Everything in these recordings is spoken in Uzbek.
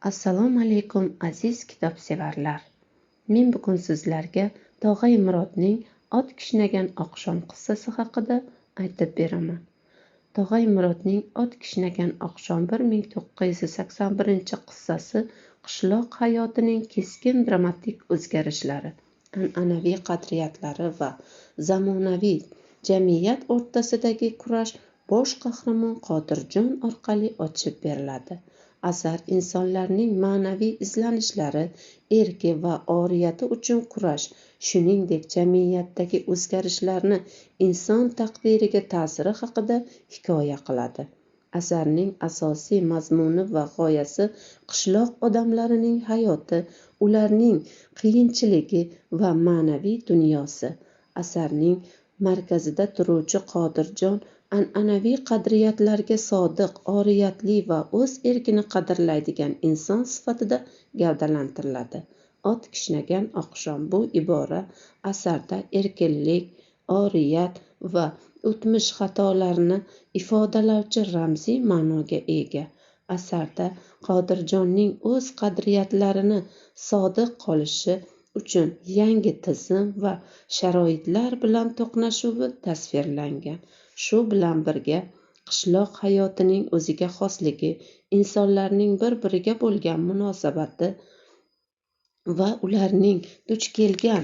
Assalomu alaykum, aziz kitobsevarlar. Men bugun sizlarga Tog'ay Murodning "Ot kishnagan oqshom" qissasi haqida aytib beraman. Tog'ay Murodning "Ot kishnagan oqshom" 1981 qissasi qishloq hayotining keskin dramatik o'zgarishlari, an'anaviy qadriyatlari va zamonaviy jamiyat o'rtasidagi kurash bosh qahramon Qodirjon orqali ochib beriladi. Asar insonlarning ma'naviy izlanishlari, erki va oriyati uchun kurash, shuningdek, jamiyatdagi o'zgarishlarni inson taqdiriga ta'siri haqida hikoya qiladi. Asarning asosiy mazmuni va g'oyasi qishloq odamlarining hayoti, ularning qiyinchiligi va ma'naviy dunyosi. Asarning markazida turuvchi Qodirjon an'anaviy qadriyatlarga sodiq, oriyatli va o'z erkini qadrlaydigan inson sifatida gavdalantiriladi. "Ot kishnagan oqshom" bu ibora asarda erkinlik, oriyat va o'tmish xatolarini ifodalovchi ramziy ma'noga ega. Asarda Qodirjonning o'z qadriyatlarini sodiq qolishi uchun yangi tizim va sharoitlar bilan to'qnashuvi tasvirlangan. Shu bilan birga, qishloq hayotining o'ziga xosligi, insonlarning bir-biriga bo'lgan munosabati va ularning duch kelgan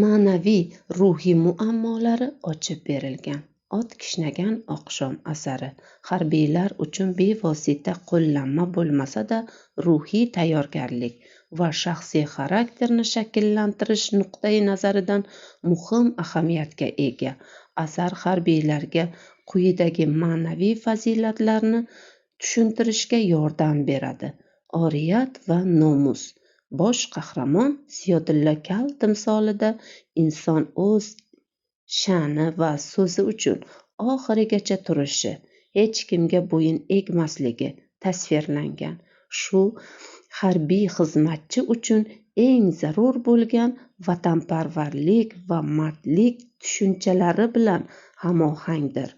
ma'naviy, ruhiy muammolari ochib berilgan. "Ot kishnagan oqshom" asari harbiylar uchun bevosita qo'llanma bo'lmasa-da, ruhiy tayyorgarlik va shaxsiy xarakterni shakllantirish nuqtai nazaridan muhim ahamiyatga ega. Asar harbiylarga quyidagi ma'naviy fazilatlarni tushuntirishga yordam beradi. Oriyat va nomus. Bosh qahramon Ziyodulla kal timsolida inson o'z sha'ni va so'zi uchun oxirigacha turishi, hech kimga bo'yin egmasligi tasvirlangan. Shu harbiy xizmatchi uchun eng zarur bo'lgan vatanparvarlik va mardlik tushunchalari bilan hamohangdir.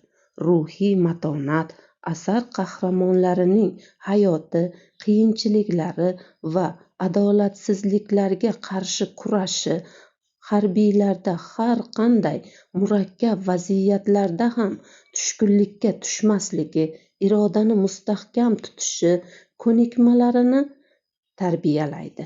Ruhiy matonat. Asar qahramonlarining hayoti qiyinchiliklari va adolatsizliklarga qarshi kurashi harbiylarda har qanday murakkab vaziyatlarda ham tushkunlikka tushmasligi, irodani mustahkam tutishi ko'nikmalarini tarbiyalaydi.